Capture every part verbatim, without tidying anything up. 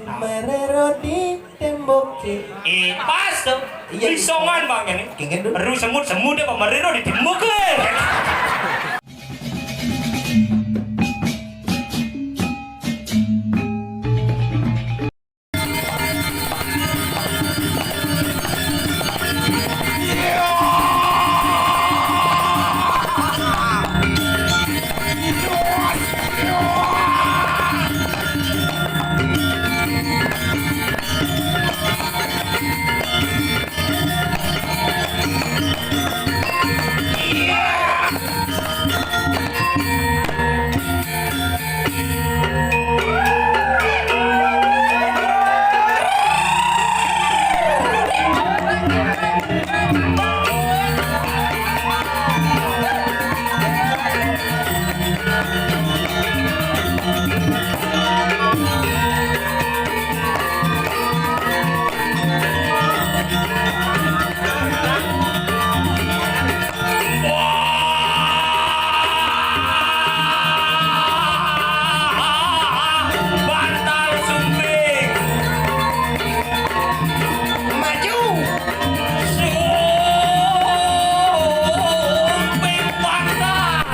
Marero di tembok. Eh, pas tuh. Iya, iya. Disongan, Bang, ini. Kengken dulu. Baru semut-semut apa marero di tembok, eh. Bantal sumping. Maju. Sumping bantal.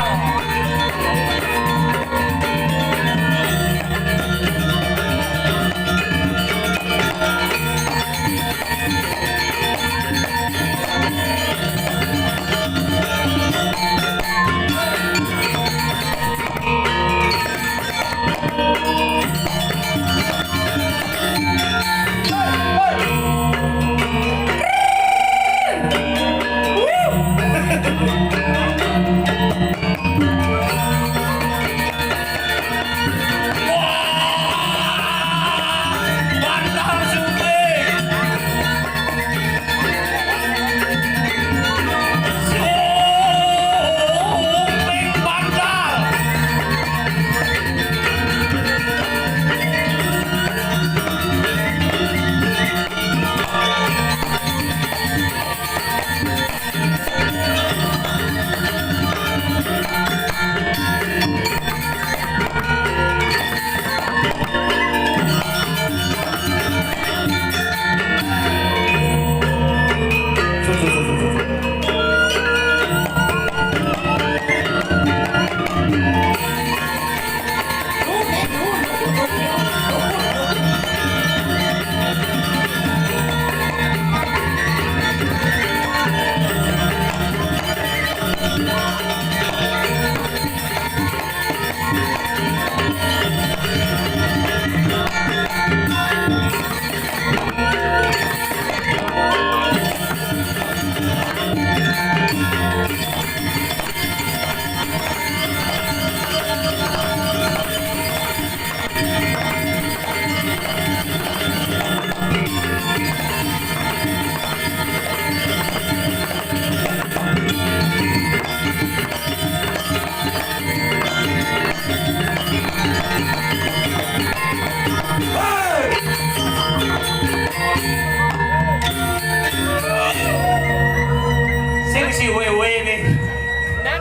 Sing si wewe nih.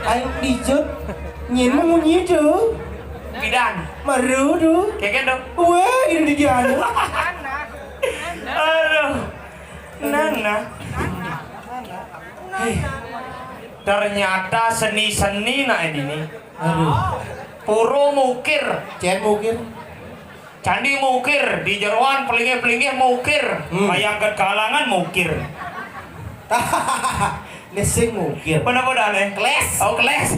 Ayo dijut, nyen munyi tuh. Pidan. Maru tuh. Keken dong. Wah, ini di dia. Aduh. Nana. Hei. Ternyata seni-seni nak ini nih. Aduh. Puro mukir. Cen mukir. Candi mukir, di jeroan pelinggih-pelinggih mukir. Hmm. Bayangkan kalangan mukir. Nesing mukir. Kenapa dah, Leh? Kles. Oh, kles.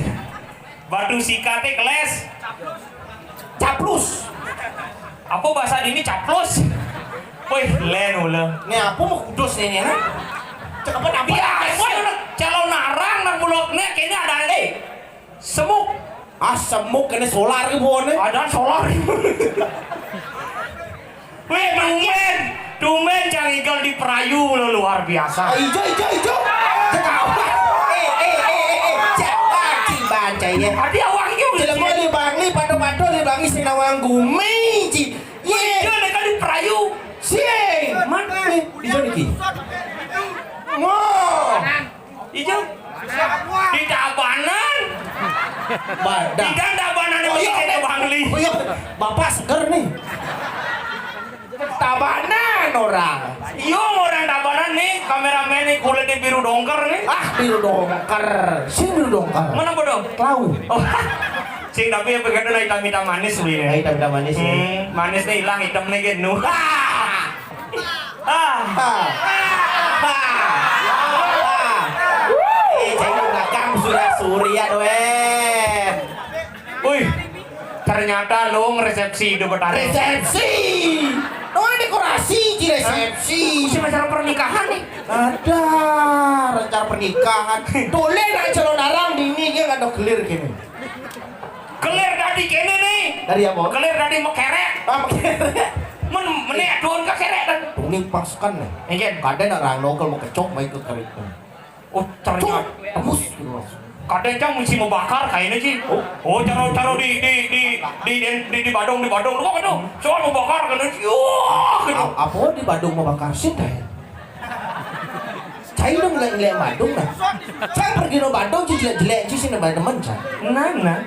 Batu sikate kles. Caplus. Apa bahasa ini caplus? Wih, len ula. Nih apa mau kudus nih, nih, nah? Cakep apa? Biasa, calon narang nang bulog nih, kayaknya ada, eh. Semuk. Ah, semuk kena solar ke buahnya? Ada solar. Weh, tumben. Tumben Cang Igal di perayu lo luar biasa. Ah, ijo, ijo, ijo. Ketawa. Eh, eh, eh, eh, eh. Jangan sih baca ya. Tadi awang yuk. Jelema li bangi, pato-pato li bangi sing nawang gumi, Ci. Ye. Ijo nek di perayu. Sing. Mana? Eh, ijo niki. Wah. Ijo. Di Tabanan. Badak. Di Tabanan. Oh, iya, kayak oke. Bangli. Oh, iya. Bapak seger nih. Tabanan orang. Iyo, orang Tabanan nih, kameramen nih kulitnya biru dongker nih. Ah, biru dongker. Sing biru dongker. Mana bodoh? Klau. Oh, sing tapi yang begitu nah hitam-hitam manis wih. Nah, hitam-hitam manis nih. Hmm, manis nih hilang, hitam nih gitu. Ah. Ah. Ah. Eh, cai belakang sudah surian weh. Wih, ternyata lu ngeresepsi itu, Betara. Resepsi. Oh, dekorasi di resepsi. Masih acara pernikahan nih. Ada rencana pernikahan. Tulen aja lo narang dini dia nggak ada clear gini. Clear tadi kene nih. Dari apa? Clear tadi mau kerek. Ah, mau kerek. Men meni adun ke kerek dan. Ini pasukan nih. Iya. Kadang orang nongol mau kecok, mau ikut kerek. Oh, ternyata. Tembus. Kadang cang mesti mau bakar kayaknya sih. Oh, cara cara di di di di di, di, di Badung, di Badung kok itu. Soal mau bakar kan. Yo, gitu. A- apa di Badung mau bakar sih teh? Cai dong nggak ngeliat Badung nah. Cang pergi no Badung sih jelek-jelek sih sih teman-teman cang. Nah, nah.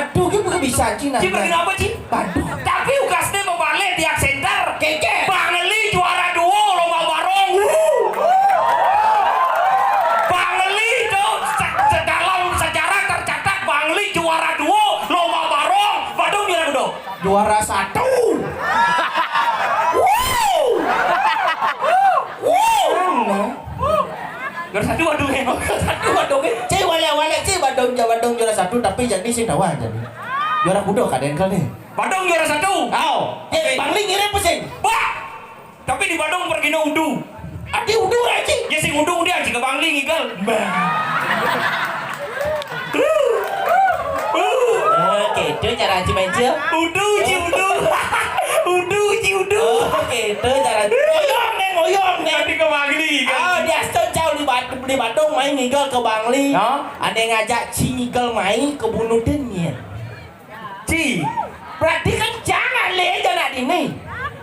Aduh, gitu bisa Cina. Ci pergi apa, Ci? Waduh. Tapi ugasnya mau balik di Center. Keke. Bangli juara duo lomba barong. Wuh. Bangli itu se- se- dalam sejarah tercatat Bangli juara duo lomba barong. Waduh, bilang dong. Juara satu. Wuh. Wuh. Juara satu, waduh, ya. Satu, waduh, ya. Cek wale-wale, cek Badung, Badung juara satu, tapi jadi sing dawa jadi. Juara kudo kadang kali. Badung juara satu. Aw. Eh, Bangli ngirim pusing. Wah. Tapi di Badung pergi no udu. Adi udu aja. Ya sing udu dia aja ke Bangli ngigal. Bah. Oke, itu cara aja main cil. Udu, ci udu. Udu, ci udu. Oke, itu cara. Oyong nih, oyong nih. Nanti ke Bangli kan. Ah, di Aston jauh di Badung, di Badung main ngigal ke Bangli. Hah? Ada yang ngajak ci ngigal main ke Bunuten ya. Ci, berarti kan jangan le aja nak dini.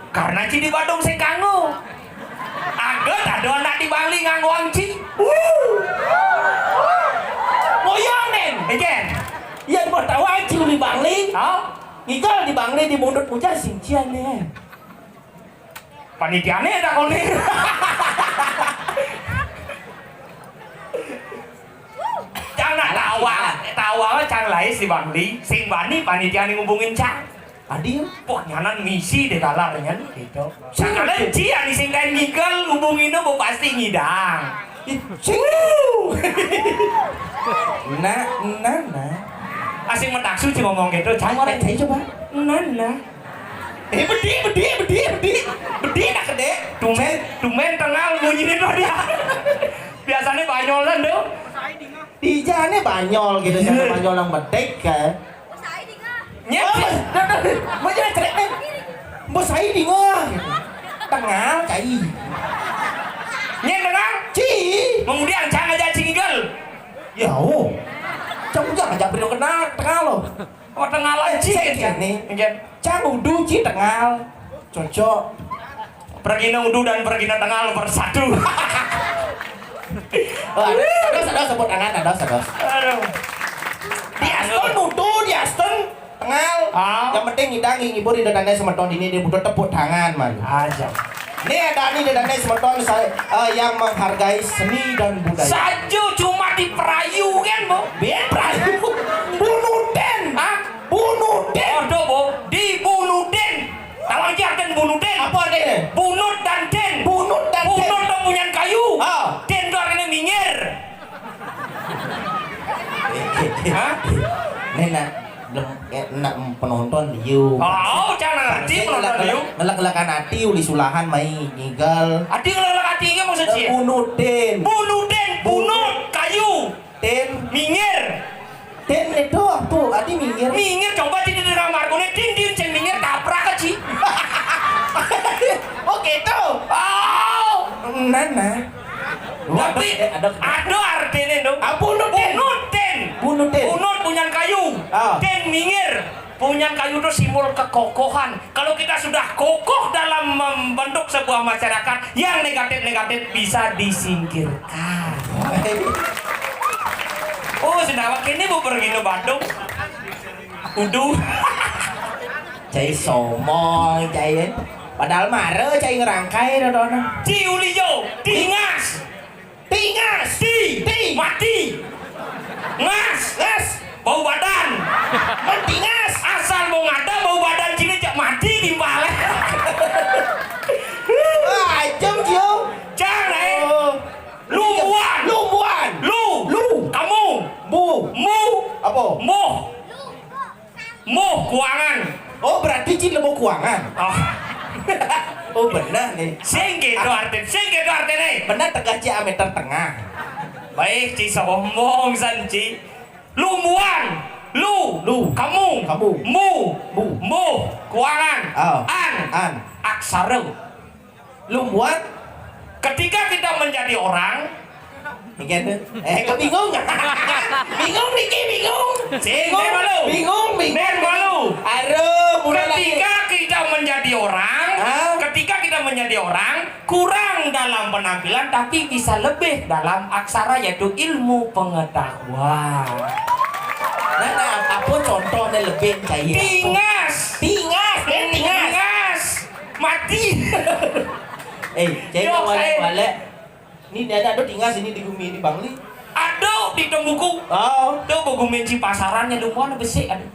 Karena ci di Badung sing kanggo. Anggot ada anak di Bangli nganggo ci. Wuh. Ngoyong nen. Ejen. Iya mau tahu aja di Bangli. Hah? Ngigal di Bangli di mundut puja sing cian nih. Panitiane tak kone. Cang nak tawa, tawa cang lais di Bangli, sing bani panitia nih ngubungin cang. Adil. Wah, nyanan misi deh talar nyan gitu. Sekalian cia nih sing kain ngigal ngubungin bu pasti ngidang. Sing. Nah, nah, nah. Asing metaksu sih ngomong gitu, cang orang. Saya coba. Nah, nah. Eh, bedi, bedi, bedi, bedi. Bedi nak gede. Tumben, tumben tengal bunyi itu dia. Biasanya banyolan tuh. Di jane banyol gitu, jane banyol yang bedek kan. Nyet. Oh, dah, dah, dah. Mau jadi cerek nih. Bos saya di ngah. Tengal cai. Nyet tengal. Ci. Kemudian jangan aja cingigel. Ya, oh. Cang jangan aja beri kenal, tengal lo. Oh, tengal aja. Cek ya nih. Enggak. Cang udu ci tengal. Cocok. Pergina udu dan pergina tengal bersatu. Oh, ada, ada, ada sebut tangan, ada, ada. Aduh. Di Aston udu, di Aston tengal. Ah. Yang penting ngidang ngibur di danane semeton ini dia butuh tepuk tangan man. Aja. Ini ada nih danane semeton saya eh, yang menghargai seni dan budaya. Saja cuma di perayu kan, Bu? Biar perayu. Bunuten. Hah? Bunuten. Aduh, Bu. Di Bunuten. Tahu aja artinya bunuten. Apa artinya? Bunut dan den. Bunut dan den. Bunut tuh punyan kayu. Ah. Den tuh artinya minggir. Hah? Ini nak belum eh, nak penonton liu. Oh, jangan ngerti penonton liu. Ngelak-ngelakan hati uli sulahan mai ngigal. Hati ngelak-ngelakan hati ini maksud sih? Bunuten. Bunuten, bunut, kayu. Tin. Minggir. Tin itu tuh, adi minggir. Minggir coba di di kamar kone tin tin sing minggir tabrak aja. Oh gitu. Oh. Nah, nah. Tapi ada ada artinya dong. Apa lu tin? Bunut tin. Bunut tin. Bunut punyan kayu. Ah. Tin minggir. Punyan kayu itu simbol kekokohan. Kalau kita sudah kokoh dalam membentuk sebuah masyarakat, yang negatif-negatif bisa disingkirkan. Oh, sedawat ini bu pergi ke Bandung. Uduh. Cai somong, cai. Padahal mara cai ngerangkai dodona. Ci uli jo, tingas. Tingas. Ti. Ti. Mati. Ngas. Ngas. Bau badan. Mentingas. Asal mau ngada bau badan cina cak mati di balik. Wah, ajem, Cio. Jangan, eh. Oh. Lumbuan. Lumbuan. Lu. Lu. Kamu. Bu. Mu. Apa? Muh. Muh kuangan. Oh, berarti cin lemu kuangan. Oh. Oh, benar nih. Sing gitu artinya, sing gitu artinya. Benar, tengah ci meter tengah. Baik, ci sombong san, ci. Lumbuan. Lu. Lu. Kamu. Kamu. Mu. Mu. Muh. Kuangan. Oh. An. An. Aksara. Lumbuan. Ketika kita menjadi orang, Mungkin. Eh, kok bingung? Bingung, Riki, bingung. Sing, bingung. Bingung, bingung. Aduh, mulai lagi. Ketika kita menjadi orang, hah? Ketika kita menjadi orang, kurang dalam penampilan, tapi bisa lebih dalam aksara, yaitu ilmu pengetahuan. Nah, nah, apa contohnya lebih cair? Tingas. Tingas, eh, tingas. Tingas. Mati. Eh, jadi balik-balik. Ni dia ada tingas ini di gumi di Bangli. Ada di Tembuku. Oh. Tuh, begumi di pasarannya lumpuan besik ada.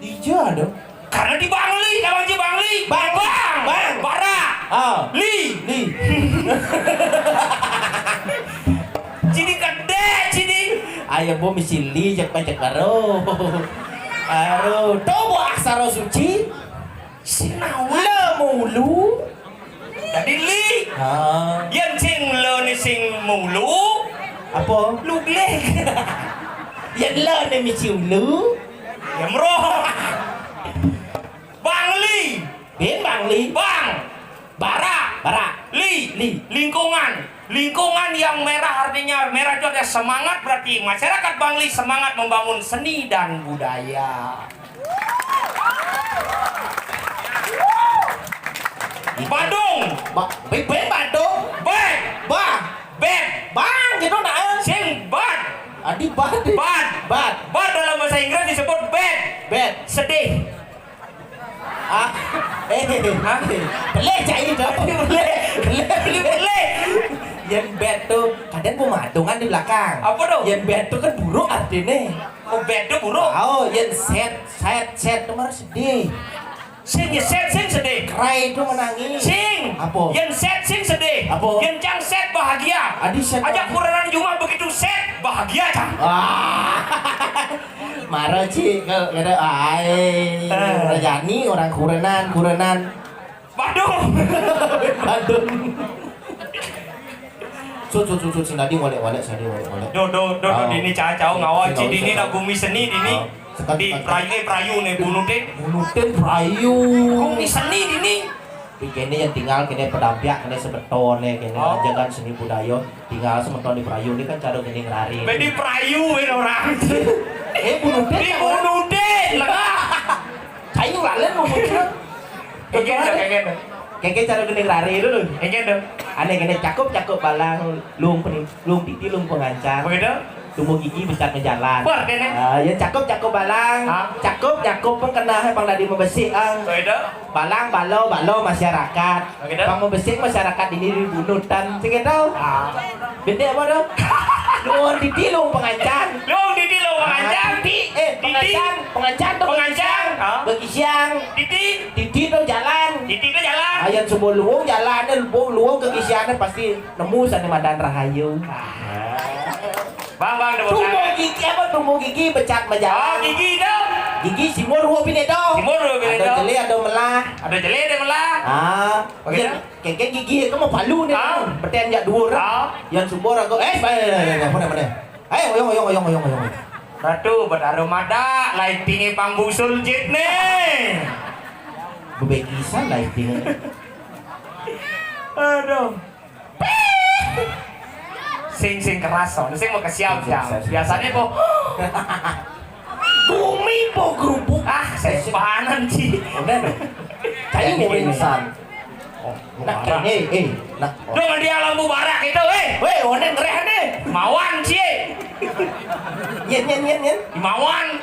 Iya ada. Karena di Bangli, kalau di Bangli. Bang. Bang. Bang. Bara. Ah. Li. Li. Sini gede, sini. Ayo, bu, misi li, cek, cek, baru. Baru. Tuh, bu, aksara suci. Sinawan. Le mulu. Jadi li. Ah. Yen sing le ni sing mulu. Apa? Lu glek. Yen le ni misi ulu. Ya meroh. Bangli. Bin Bangli. Bang. Bara. Bara. Li. Li. Lingkungan. Lingkungan yang merah artinya merah itu ada semangat, berarti masyarakat Bangli semangat membangun seni dan budaya. Badung. Ba-, be-, be-, Badung. Bad. Ba. Bad. Bang, gitu, nah. Sing bad. Adi bad. Bad. Bad. Bad dalam bahasa Inggris disebut bad. Bad. Sedih. Ah, eh, hah? Pelih cai tu. Pelih. Pelih, pelih, pelih. Yang bad tu, kadang gua madungan di belakang. Apa tu? Yang bad tu kan buruk artinya. Oh, bad tu buruk? Oh, yang sad, sad, sad tu mah sedih. Sing, ya, sad, sing sedih. Cry tu menangis. Sing. Apa? Yang sad, sing sedih. Apa? Yang cang sad bahagia. Adi sad. Ajak bahagia. Kurenan cuma begitu sad, bahagia cang. Ah. Mara ci ke, kata, ai, eh. Rajani orang kurenan, kurenan. Badung. Badung. Sut, sut, sut, sut, sing tadi walek-walek, sing tadi walek-walek. Do, do, do, do, oh. Dini cacau ngawal ci dini nak bumi seni dini. Oh. Sekat, di sekat. Perayu, eh, perayu nih, bunutin. Bunutin perayu. Bumi seni dini. Di kene yang tinggal kene pedampiak kene sebeton nih, kene oh. Aja kan seni budaya tinggal semeton di perayu ini kan cara kene ngerari. Bedi perayu ini orang. Eh, bunutin. Di bunutin lah. Kayu lalen mau muncul. Kayak gitu, kayak gitu. Kayak cara kene ngerari dulu. Kayak gitu. Aneh kene cakep cakep balang lung peni-, lung titi lung pengancar. Begitu? Tumbuh gigi becat menjalan. Wah, kene. Ah, ya cakep cakep balang. Hah? Cakep cakep pun kena hai pang tadi membesik ang. Begitu? Balang balo balo masyarakat. Begitu? Pang membesik masyarakat ini dibunutan. Sing tahu? Ah. Bende apa tu? Luang titi luang pengancan. Luang titi luang pengancan. Ah, titi, eh, pengancan. Pengancan tu pengancan. Ah. Begisiang. Titi. Titi tu jalan. Titi tu jalan. Ayan semua luang jalan dia, luang, luang kegisian dia pasti nemu sana madan rahayu. Ah. Bang, bang, tepuk tangan. Tumbuh gigi apa? Tumbuh gigi becat menjalan. Oh, gigi tu. Gigi simur dua bini tu. Simur dua bini tu. Ada jeli, ada melah. Ada jeli, ada melah. Ah. Okey. Kengkeng gigi ke mau palu ni. Ah. Beten jak dua orang. Ah. Yang subur aku. Eh, mana, mana, mana? Eh, oyong, oyong, oyong, oyong, oyong. Ratu, bertaruh madak, lighting pang busul jit ni. Bebegisan lighting. Aduh. Sing, sing keras, sound sing mau kesiap, sing, siap. Sing, sing. Biasanya po. Bumi po gerubuk. Ah, sepanan sih. Udah dong. Kayu mau insan. Oh, nak, marah. Eh, eh, nak. Dong dia lampu barak itu, eh. Weh, onen reh deh. Mawan sih. Nyen, nyen, nyen, nyen. Mawan.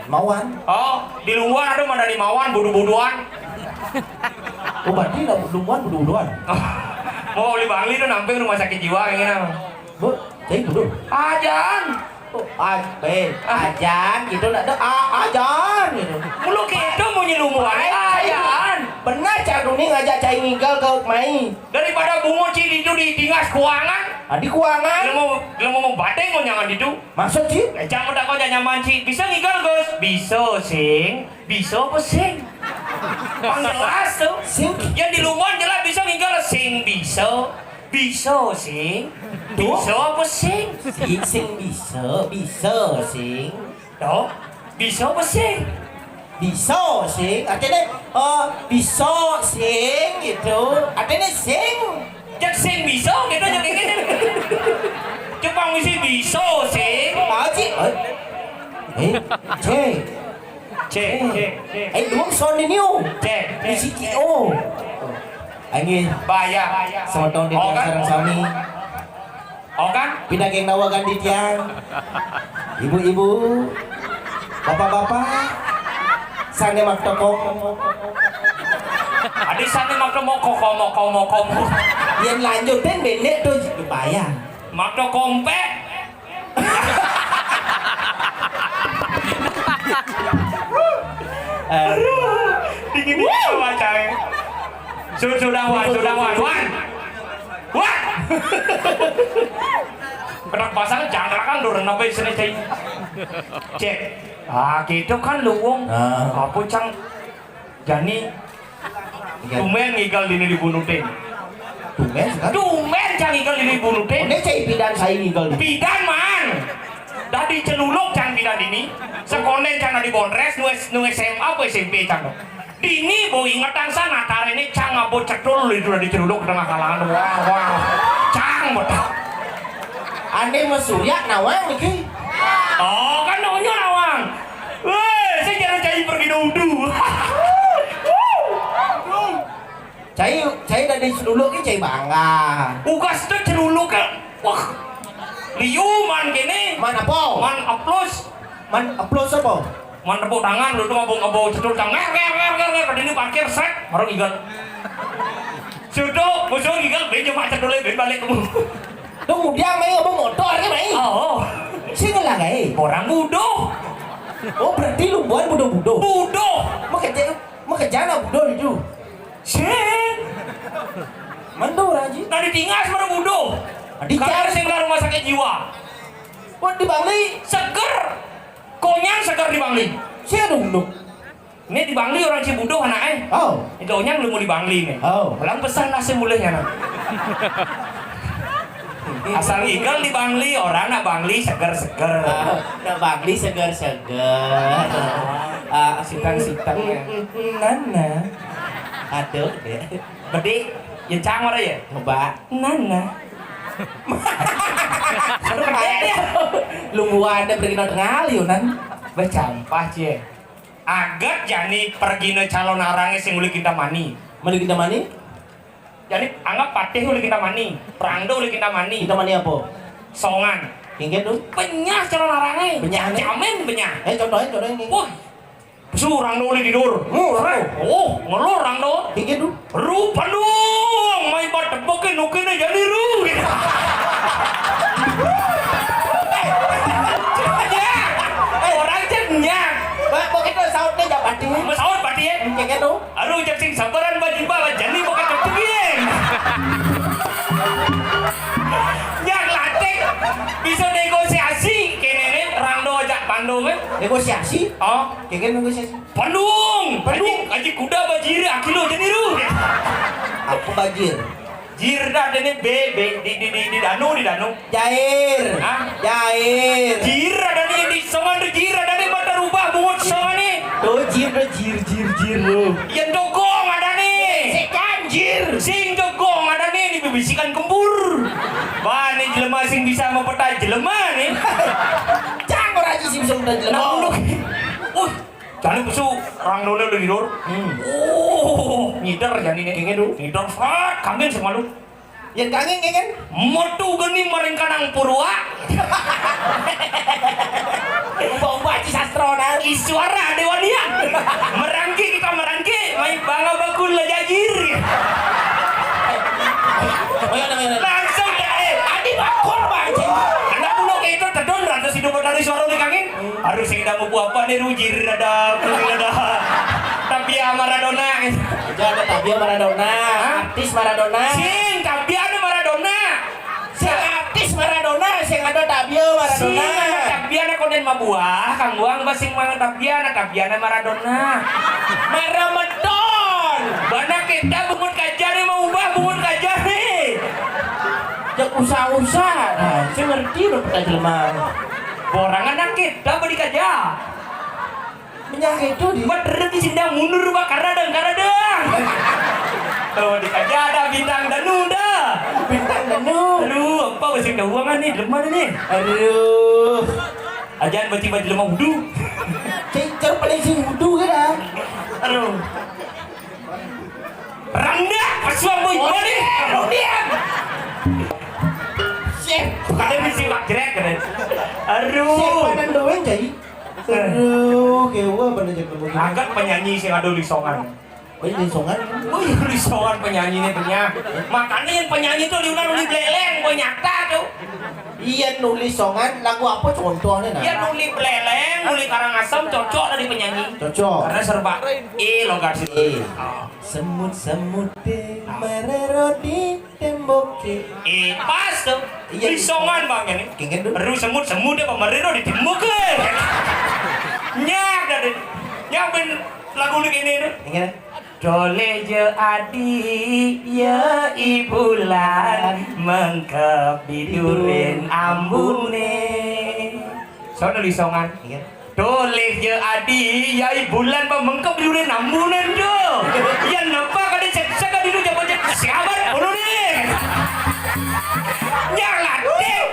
Mawan. Oh, di luar ada mana di Mawan, bodoh-bodohan. Oh, berarti lumuan buduh-buduhan. Mau beli Bangli tuh namping rumah sakit jiwa kayaknya. Bu, jadi buduh. Ajan. Oh, aj, eh, ajan gitu, ndak ada, a-, ajan gitu. Mulu gitu mau nyelumuan. Ajan. Benar, cak Duni ngajak cai ngigal ke mai. Daripada bungut ci itu di dingas kuangan. Ah, di kuangan. Lu mau, lu mau bateng mau nyangan itu. Maksud ci? Eh, jangan takut aja nyaman ci. Bisa ngigal, Gus? Bisa, sing. Bisa apa sing? Pang jelas tuh. Sing. Yang di lumuan jelas bisa ngigal, sing bisa. Bisa sing. Tuh. Bisa apa sing? Sing, sing bisa, bisa sing. Tuh. Bisa apa sing? Bisa sing. Artinya, eh, bisa sing gitu. Artinya sing. Cek sing bisa gitu aja kayak gini. Cuma ngisi bisa sing. Apa sih? Eh, eh, cek. Cek, cek, cek. Eh, dulu sound ini, oh. Cek, cek. Musik, oh. Angin. Bahaya. Semeton di, oh, kan? Sareng sami. Oh, kan? Pindah geng nawa ganti tiang. Ibu-ibu, bapak-bapak, sane mak tokong. Adi sane mak tokong, moko, moko, moko, moko. Yang lanjutin bendek tuh, lumayan. Mak tokong pe. Aduh, dingin dingin sama cai. Sudah, sudah, Wan, sudah, Wan, Wan. Wan. Kena pasang jangkrak kan durung apa isine cai. Cek. Ah, gitu kan lu wong. Ah. Apa cang jani? Iya. Tumben ngigal dini dibunutin. Tumben sekali. Tumben cang ngigal dini dibunutin. Ini cai pidan saya ngigal dini. Pidan, man. Dadi celuluk cang pidan dini. Sekonden cang di Bondres, nu S-, nu S M A apa S M P cang. Dini bau ingetan sana, tarene cang abo cetul itu dadi celuluk tengah kalangan. Wah, wah. Cang betul. Ane mesurya nawang niki. Oh, kan nonyo nawang. Weh, saya jarang cai pergi nudu. Cai, cai dari celuluk ni cai bangga. Ugas tu celuluk kan. Wah. Liu man kene. Man apa? Man aplus. Man aplus apa? Man tepuk tangan, lu tu ngabung-ngabung cetul tangan. Nger, nger, nger, nger, nger. Tadi ni parkir, sret. Baru ingat. Sudah, musuh ingat. Ben cuma cetul, ben balik kamu. Tu mudiang mai apa motor ke mai? Oh. Sini lah, gai. Orang buduh. Oh, berarti lu buat buduh-buduh. Buduh. Mau kerja, mau kerja nak buduh itu. Sing. Mendur aja. Nah, ditinggal sama buduh. Dicari. Kalau sing ke rumah sakit jiwa. Buat di Bangli. Seger. Konyang seger di Bangli. Saya duduk. Ini di Bangli orang Cibudo anak eh. Oh. Itu onyang lu mau di Bangli nih. Oh. Pulang pesan nasi mulai ya, nah. Asal igal di Bangli, orang nak Bangli seger-seger. Ah, nak Bangli seger-seger. Ah, sitang-sitang ya. Mm, mm, mm, nana. Aduh, deh. Bedi, ya cang ora ya? Coba. Nana. Lu buana pergi nang tengah liu, nan. Bacampah, cie. Agat jani pergina calon arange sing uli kintamani. Meli kintamani? Jani anggap patih uli kintamani, prangdo uli kintamani. Kintamani apa? Songan. Kengken tu? Penyah calon arange. Penyah ni? Jamin penyah. Eh, contohnya, contohnya ni. Wah, surang do uli tidur. Oh, surang. Oh, ngelurang do. Kengken tu? Ru pandung, mai bat tepekin nukine jani ru. Eh, orang jenyak. Ba, kok kita saut ni jawab pati. Mau saut pati ya? Kengken tu? Aduh, cek sing sabaran bajibal, jani bakal kepengen. Nyak latih, bisa negosiasi, kene ne, rang do ajak pandung, eh. Negosiasi? Oh. Kene negosiasi. Pandung! Pandung! Aji, aji kuda bajir, aki lo jani ru. Apa bajir? Jir dah, dene be, be, di, di, di, di danu, di danu. Jair. Hah? Jair. Jir ada ni di songan tu jir ada ni mata rubah bungut songan ni. Tu jir tu jir, jir, jir tu. Yang dogong ada ni. Sekan jir. Sing dogong ada ni, ni bisikan kembur. Bah, ni jelema sing bisa mempetai jelema ni. Cang orang aja sing bisa mempetai jelema. Nah, unduk. Uh, jani pesu orang dole udah tidur. Hmm. Oh, ngider jani ni. Kengken tu? Ngider, fat, kangen semalu. Yang kangen, kangen? Metu geni maring kanang purwa. Ubah-ubah ci sastra, nah. Iswara Dewa Niang. Merangki kita merangki, mai banga bakul lah jajir. Kamu apa nih, Rujir ada, kuning ada. Tabia Maradona. Aja ada Tabia Maradona, artis Maradona. Sing, Tabia ada Maradona. Sing artis Maradona, sing ada Tabia Maradona. Sing ada Tabia na konden mabuah, kang buang basing mana Tabia na Tabia na Maradona. Maradona. Bana kita bungut kaja nih, mau ubah bungut kaja nih. Jak usah-usah. Nah, saya ngerti loh peta jelema. Borangan anak kita beri kaja. Menyah itu di. Buat reti sindang mundur, Pak, karadang, karadang. Tuh, di kaja ada bintang danu dah. Bintang danu. Aduh, apa masih ada uangan nih, jelema nih. Aduh. Ajaan baju-baju jelema wudu. Cincir paling sing wudu kan. Aduh. Rendah, pesuang boy body. Kemudian. Sip. Bukan misi Pak Jrek, kan? Aduh. Sip, panen doang, jadi. Aduh, kewa panen jadi. Agak penyanyi sih ada lisongan. Oh, iya, lisongan. Oh, iya, lisongan penyanyi ini punya. Makanya yang penyanyi tuh diundang uli beleleng, gue nyata tuh. Iya, nulis songan, lagu apa contohnya, nah? Iya, nuli beleleng, nuli Karangasem, cocok dari penyanyi. Cocok. Karena serba E logat sih. E. Oh. Semut-semut deh, merero di tembok. E, pas tuh. Iya. Lisongan, Bang, ini. Kengken tuh. Ru semut-semut deh, merero di tembok. Nyak dari. Nyak ben lagu ini tuh. Ingat. Toleh je adi, ya ibulan, mengkep di duren ambune. Sono lisongan. Iya. Toleh je adi, ya ibulan, ba mengkep di duren ambunen jo. Ya napa kada cek-cek di duren jabat siapa dulu nih. Nyala deh.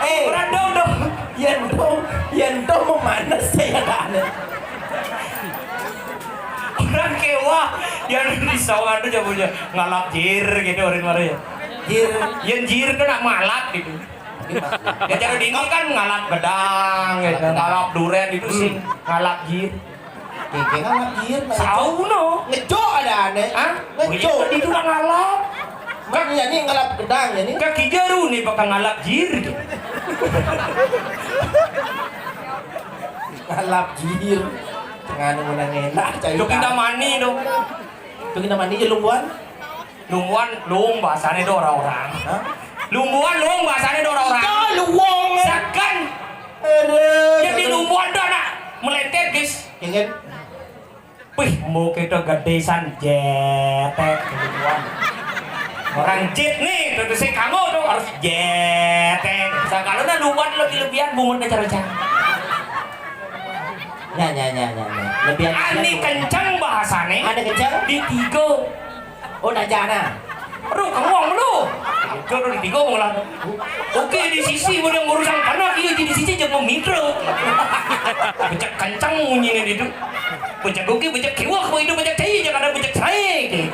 Eh, orang dong dong. Yen dong, yen dong memanas saya kan. Orang kewa, ya di sawangan tuh jamunya ngalap jir gitu orang mara ya. Jir. Yen jir tuh nak malap gitu. Ya cara di ini kan ngalap gedang gitu, ngalap duren itu sih ngalap jir. Kengken ngalap jir. Sauno. Ngejok ada aneh. Hah? Ngejok. Itu kan ngalap. Kan ya nih ngalap gedang ya nih. Kaki jaru nih bakal ngalap jir. Ngalap jir. Tengah nunggu nang enak cari. Itu kita mani dong. Itu kita mani ya lumbuan. Lumbuan lung bahasane do orang-orang. Hah? Lumbuan lung bahasane do orang-orang. Itu luwung. Sakan. Aduh. Jadi lumbuan do anak melentet, guys. Ya kan? Wih, mau kita gede san jetek lumbuan. Orang jit nih, tuh si kamu tuh harus jetek. Sakalu na lumbuan lebih-lebihan bungut aja rencang. Ya, ya, ya, ya, ya. Lebih ani kenceng bahasane. Ada kenceng? Di tiga. Oh, nah jana. Aduh, kamu lu. Itu udah di tiga mau lah. Oke, di sisi udah ngurusan tanah, iya di sisi jangan mau mikro. Becak kenceng bunyinya itu. Becak oke, becak kiwak, mau itu becak cai, jangan ada becak cai. Gitu.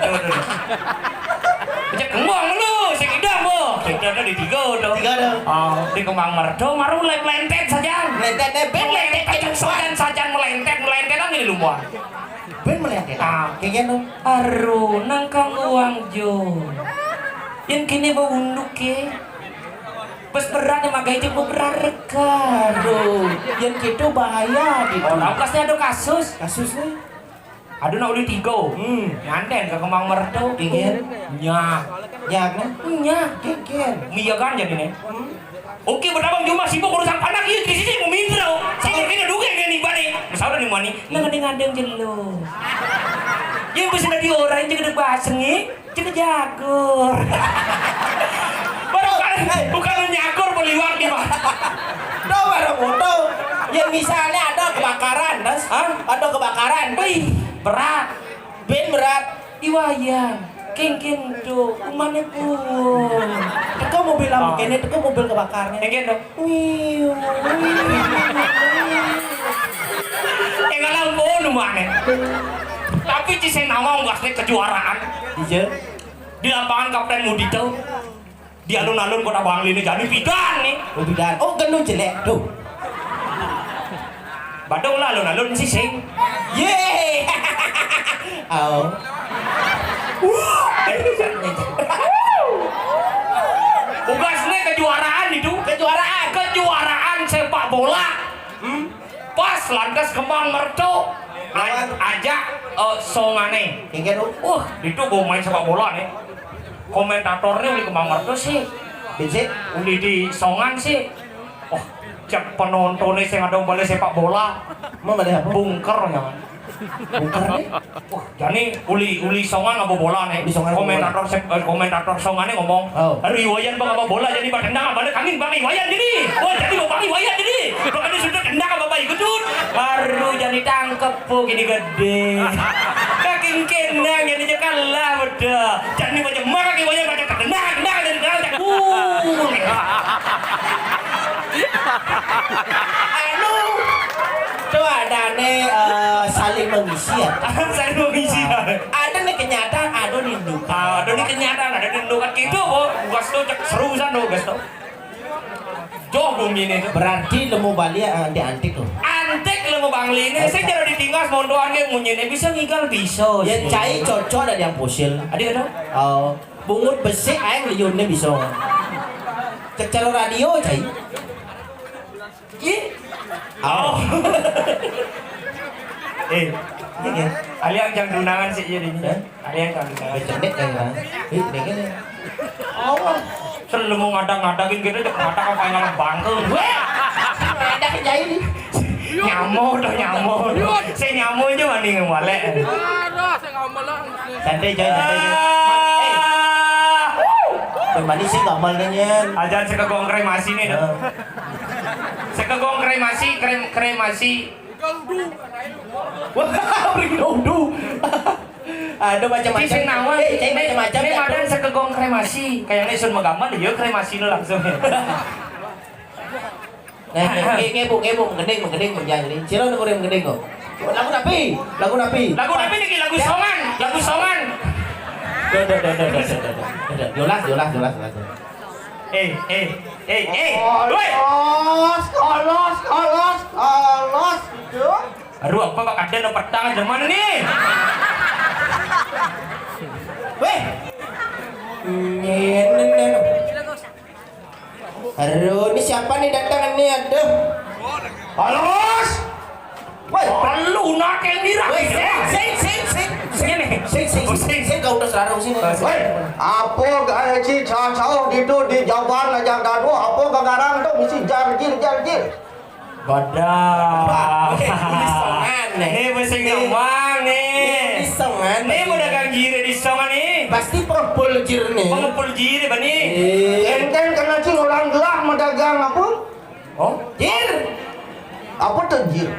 Becak kembang lu, sing idam, Bu. Kita ada di tiga udah. Tiga udah. Oh, di kembang merdo, maru mulai melentet saja. Melentet, eh, ben melentet, sajan, sajan melentet, melentet kan ini lumba. Ben melentet. Ah. Kayak gitu. Aru nang kang uang jo. Yang kini bau unduk ke. Pas berat yang magai jenguk rareka. Aduh, yang gitu bahaya gitu. Orang pasti ada kasus. Kasus nih. Aduh, nak udah tiga. Hmm. Nyanten ke kembang merdu. Kengken. Nyak. Nyak, nah? Nyak. Kengken. Iya kan jadi nih. Hmm. Oke, berapa cuma sibuk urusan panak iya di sini mau minta. Sama kena duit yang nih bani. Misalnya nih mani. Nang ada ngadeng jelo. Yang bisa di orang yang gede baseng nih. Cek jagur. Baru kali, bukan lu nyakur beliwang di mana? Tahu baru foto. Ya misalnya ada kebakaran, Mas. Hah? Ada kebakaran. Wih, berat. Ben berat. Iwayang. Kengken do, umane pun. Teko mobil lampu kene, teko mobil kebakarnya. Kengken do. Wiu, wiu. Enggak lampu umane. Tapi ci sing nawang wasne kejuaraan. Iya. Di lapangan Kapten Mudi tuh, di alun-alun Kota Bangli ini jadi pidan nih. Oh, pidan. Oh, gendut jelek tuh. Badung lah alun-alun sising. Ye. Oh. Tugasnya kejuaraan itu. Kejuaraan. Kejuaraan sepak bola. Hmm? Lantas Kembang Merto. Aj- ajak, eh, songane. Inggih, Ru. Wah, itu gue main sepak bola nih. Komentatornya uli Kembang Merto sih. Biji? Uli di songan sih. Wah, cek penontonnya sing ada balik sepak bola. Mau balik apa? Bunker ya, kan? Bunker nih? Wah, jani uli, uli songan ngaba bola nih. Uli songan ngaba bola. Komentator sep- eh, komentator songane ngomong, "Oh. Aduh, Iwayan bang ngaba bola, jadi bang tendang balik angin bang Iwayan jadi. Wah, jadi bang Iwayan jadi. Bang ada sudah tendang apa bang ikut sud. Baru jadi tangkep po gini gede. Kaki kena jadi je kalah beda. Jadi macam mana kaki Iwayan macam tendang, tendang, tendang, tendang. Uh. Anu, tuh ada nih, eh, saling mengisi ya. Saling mengisi ya. Ada nih kenyataan, ada nih duka. Ah, ada nih kenyataan, ada nih duka. Gitu, Bu. Gas tuh cek seru san tuh, gas tuh. Joh bumi ini tuh. Berarti lemu bali, eh, diantik tuh. Antik lemu bangli ini, saya cara ditinggal semondoan kayak munyi ini bisa ngigal bisa. Ya, sih. Cai cocok ada yang fosil. Ada gitu? Oh, bungut besi aing liunnya bisa. Cek cara radio, cai. Ih. Oh. Eh, ini ya. Kalian jangan tunangan sih jadi ini. Hah? Kalian jangan tunangan. Becendek kan, Bang? Ih, ini kan. Oh. Selalu mau ngadak-ngadakin gitu, cek ngadak apa yang ngalah bangkel. Weh. Ada kejai nih. Nyamo dah nyamo. Saya nyamo aja mending walek. Santai, Joy, santai, Joy. Eh. Bermanis sih gamal nanya. Aja saya kegong kremasi nih dah. Heeh. Saya kegong kremasi, krem kremasi. Wah, Rinaldo. Ada macam-macam. Sing nawar. Eh, cai macam-macam. Ini ya, madan tuh. Saya kegong kremasi. Kayaknya sun magamal ya kremasi lo langsung. Nah, nge-, nge-, ngebuk, ngebuk, menggending, menggending, menggending. Sira nang urip menggending kok. Lagu napi? Lagu napi? Lagu napi niki? Lagu songan, lagu songan. Duh, duh, duh. Jolas, jolas, jolas, jolas. Eh, eh, eh, eh. Woi. Kolos, kolos, kolos, kolos. Itu. Aduh, apa Pak Kaden petang zaman nih? Weh. Ngene, ngene. Aduh, ini siapa nih datang nih? Aduh. Halus. Woi, perlu nak yang dirah. Woi, sing, sing, sing, sing. Sini. Sing, sing, oh, sing, sing. Sing, kau udah selarung sini. Oh, sing. Woi, apa gaya si cacau gitu di Jawa aja gaduh, apa gagarang tuh mesti jarjir, jarjir. Badah. Wah, ini songan, nih. Nih, mesti ngomong, nih. Ini songan, nih, nih. Mau dagang jire di songan, nih. Pasti pengepul jir, nih. Pengepul jire, Bani. Iya. Enten kena cing orang gelah mau dagang apa? Oh? Jir. Apa tuh jir?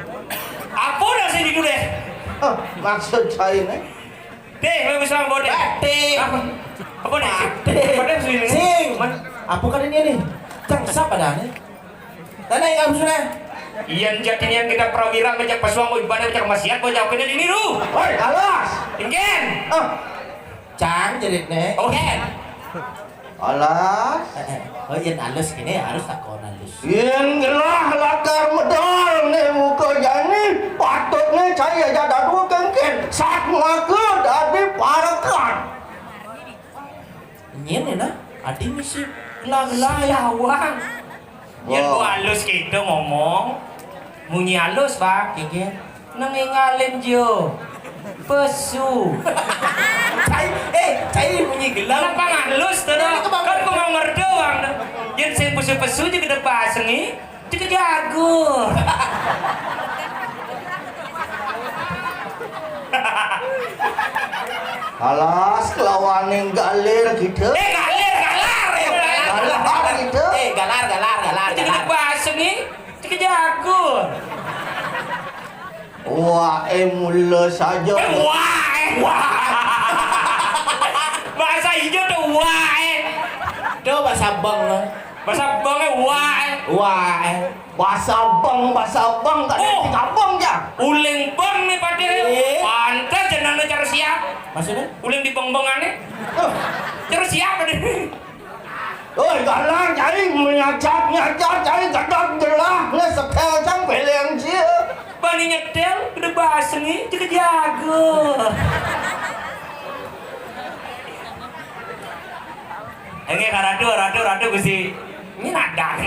Apa dah sini dulu deh? Hah, maksud saya, nih. Deh, lu bisa bodoh. Batik. Apa? Apa nih? Batik. Apa nih sini? Sing. Man? Apa kan ini nih? Cang siapa dah nih? Tanah yang harus sudah. Iya, jati nian kita prawira, ngejak pesuang, ibadah, ngejak maksiat, bocah kena diniru. Woi, alas. Ingken. Oh. Cang jerit nih. Oh. Ingken. Alas. Eh, eh. Oh, yang halus gini harus takon halus. Yang gelah lakar medal nih muka jani, patut nih saya aja dadu kengken. Sat maka dadi parekan. Nyen ya nah, adi misi gelah-gelah ya. Lawang. Yen gua halus gitu ngomong, munyi halus, Bang. Nggih. Nang ngalin jo. Pesu. Cai, eh, cai munyi gelang. Kenapa halus tuh, dah? Ini kebang- Kan gua mau ngerti, Bang. Yen sing pesu-pesu juga udah pasengi, juga jago. Alas, kelawan yang galir gitu. Eh, galir, galar, eh, galar. Galar gitu. Eh, galar, galar, galar, galar. Itu kita bahas nih, kita jago. Wah, eh, mula saja. Eh, wah, eh, wah. Bahasa hijau tuh, wah, eh. Tuh, bahasa bang, eh. Bahasa bang, eh, wah, eh. Wah, eh. Bahasa bang, bahasa bang, tak ada di kampung ya. Uling bang nih, Pak, eh. Pantes jenengnya cara siap. Maksudnya? Uling di beng-bengan nih. Tuh. Cara siap, deh. Oi, galang, cai menyacap-nyacap, cai gedeg jelah, ngesetel sang peleng cia. Bani nyetel, udah baseng nih, jaga jago. Ini karatu, ratu, ratu gusi. Ini nadang.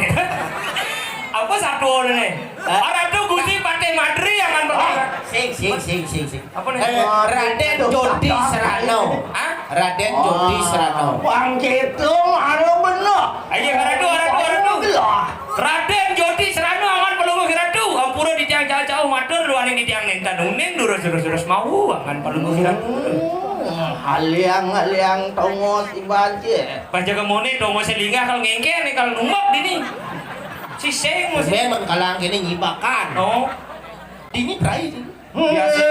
Apa satu orang nih? Hah? Ratu gusi pada Madri yang man. Sing, sing, sing, sing, sing. Apa nih? Eh, Raden Jodi Serano. Hah? Raden Jodi Serano. Bang Cétung, anu bener. Ayo, Ratu, Ratu, Ratu. Lah. Raden Jodi Serano angan Palungguh Ratu. Ampura titiang jauh-jauh matur, duaning titiang nénten uning, durus-durus mau angan Palungguh Ratu. Hmm, haliang-haliang tongos ibaje. Pas jaga mone tongos linggah kal ngéngkén nih kal numbak dini. Sising mesti. Memang kalang kene nyibakan. Oh. Dini prai dini. Biasa.